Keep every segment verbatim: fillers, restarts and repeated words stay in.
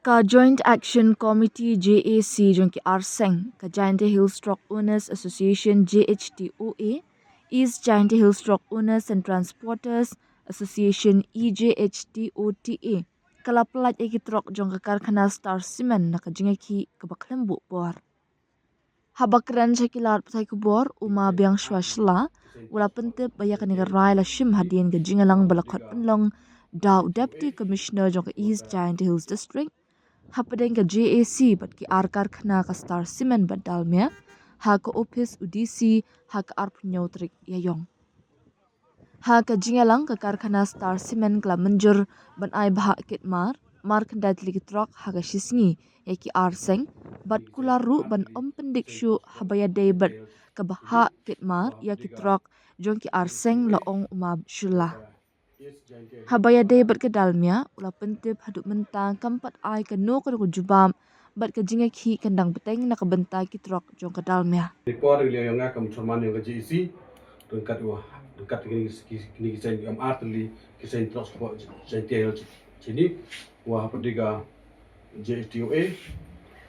Ka Joint Action Committee, J A C, jong ki ar seng, ka Jaintia Hills Truck Owners Association, J H T O A, East Jaintia Hills Truck Owners and Transporters Association, E J H T O T A, ka la pyllait ïa ki trok jong ka karkhana Star Cement na ka jingïakhih kaba khlem buh por. Haba kren sha ki lad pathai khubor, u Ma Biangshwa Shylla u la pyntip ba ïa kane ka rai la shim hadien ka jingïalang ba la khot pynlong da u Deputy Commissioner jong ka East Jaintia Hills District hapdeng ka J A C bad ki ar karkhana ka Star Cement bad Dalmia ha ka ophis u D C ha ka arphew hynñiew tarik Ïaïong. Ha ka jingïalang, ka karkhana Star Cement ka la mynjur ban ai bhah kit mar, mar khyndai tylli ki trok ha ka shi sngi ïa ki ar seng, bad kular ruh ban ym pyndik shuh haba ïadei bad ka bhah kit mar ïa ki trok jong ki ar seng, la ong u Ma Shylla. Haba ïadei bad ka Dalmia, u la pyntip haduh mynta kam pat ai kano kano ka jubab bad ka jingïakhih kan dang bteng na ka bynta ki trok jong ka Dalmia. Report ïa nga kam chairman ïa ka J A C, ryngkat wa, ryngkat kine ki, kine ki seng M R tylli ki seng trok sport Jaintia Hills chini, wa hapdeng ka J H T O A,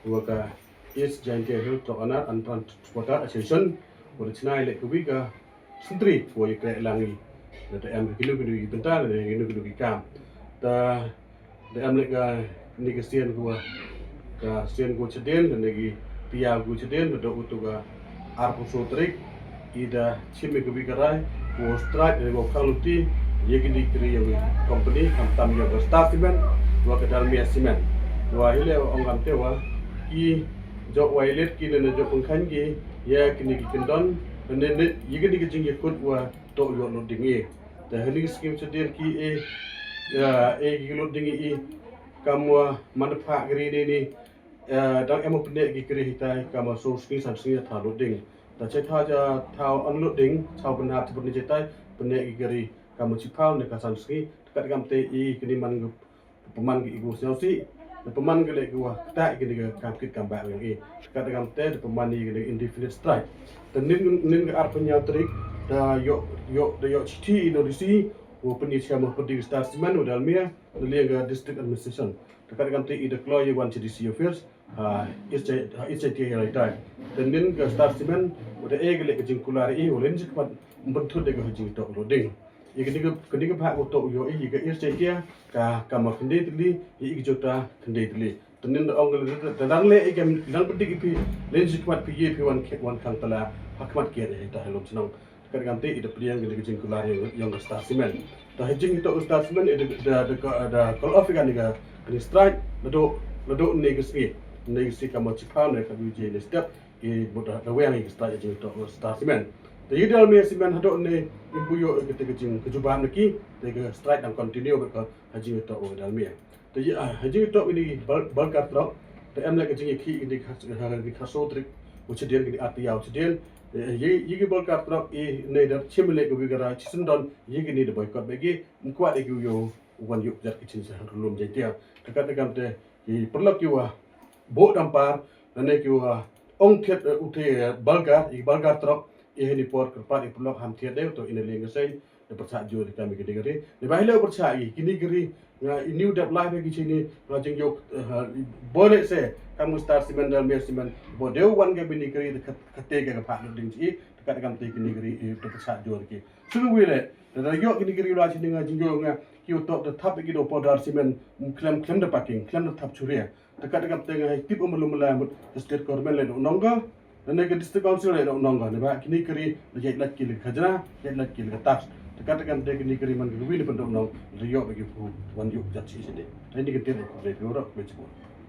wa ka East Jaintia Hills Truck Owner and Transporter Association, wa da chna ïa leh kawi ka sentri, wa ïa kren lang ïa. Da em kino kino ki bynta, da kino kino ki kam. Da Da em leh ka, kane ka sien ka wa, ka sien ka wa chadien, kane ki tia ka wa chadien, da uto ka arphew saw tarik, i da chim ïa ka wi ka rai, ka wa strike, da ka wa khang luti ïa kine ki ri ïa ka company, khamtam ïa ka Star Cement, wa ka Dalmia Cement. Wa hi leh ong kamte wa, ki jok violate ki ne na jok pynkheiñ ki ïa kine ki kyndon, ne ne ïa kine ki jingïakut wa toh ïoh loading i. Te ha kane ka skim chadien ki e, ïa, e ki loading i, kam wa man da phah kari ne ne, eh, dang em u pyneh ki kari hitai, kam wa saw sngi san sngi thaw loading. Te chai thaw ja thaw unloading, thaw pynhap chapur ne chai tai, pyneh ki kari, kam wa chiphaw ne ka san sngi, te kat kamte i kini man ka pynman ka i ka wa sñiawsih, da pynman ka leh ka wa ktah kani ka kam kit kam bah yong i. Kat da kamte da pynman i kani ka indefinite strike. Da nin, nin ka arphew hynñiew tarik, da ïoh, ïoh, da ïoh chithi i notice, wa pyni chama pyrdi ka Star Cement, wa Dalmia, da liang ka district administration. Da kat da kamte i da kloi wan cha D C office, ha, East Jai-, ha, East Jaiñtia Hills District. Da nin ka Star Cement, wa da e ka leh ka jingkular i, wa leh jingkhmat, ym pynthut da ka ha jingtok loading. Ïa kani ka, kani ka bhah ka toh ïoh i, ïa ka East Jaiñtia, ka, ka ma khyndai tylli, ïa i ka jota khyndai tylli. Te nin da ong ka leh, te dang leh i kam, dang pyndik i phi, leh jingkhmat phi ïa phi wan khe-, wan khang tala, ha khmat kiad i ta ha lum chnong. Kat kamte i da pdiang kani ka jingkular ïa, ïa ka Star Cement. Te ha jingtoh Star Cement i da, da, da, da, da call off i kani ka, kani strike, naduh, naduh ne ka sngi. Ne ka sngi ka ma chiphaw ne ka dujie ne step, i bud da, da weng i ka strike jingtoh Star Cement. Te i Dalmia Cement haduh ne i buh ïoh i kata ka jing, ka jubab na ki, te ka strike dang continue bad ka ha jingtoh Dalmia. Te i, ah, ha jingtoh ini bul-, bulker truck, te em leh ka jingïakhih ini ka, ha, ini ka saw tarik, u chadien ini arti ïa u chadien. Te i, i ki bulker truck i ne da chim leh ka wi ka ra chisyndon, i kini da boycott bad ki, ym kwah da ki u ïoh, wan ïoh jat ki chin sa lum Jaiñtia. Te kat da kamte, i pyrlok ki wa, bok dampar, nane ki wa ong thied, eh, u te, eh, bulker, i bulker truck, i ha ini por kyrpad i pyrlok ham thied de, to ina liang ka seng, da pyrshah jur da kami kini kari. Da ba hi leh pyrshah i, kini kari, nga i new dep lai ba ki chini, nga jingïoh, eh, bo leh se, kam u Star Cement Dalmia Cement, bo deu wan ka bini kari, da kat-, kate ka ka phah loading chi, da kat kamte kini kari, i da pyrshah jur ki. Sulu wi leh, da da ïoh kini kari la chini nga jingïoh nga, ki u tok da thap ki da powder cement, khlem, khlem da parking, khlem da thap churia. Te kat te kat te nga hai tip um lum la mut state government le dok nong ka. Nane ka district council le dok nong ka. Ne ba kini kari le jai lak ki le khajna, jai lak ki le tax. Te kat te kat te kini kari man ka wi le pun dok nong. Le ïoh ba ki pu wan ïoh jat chi sini. Te ni ka tir ko le pu rok be chi.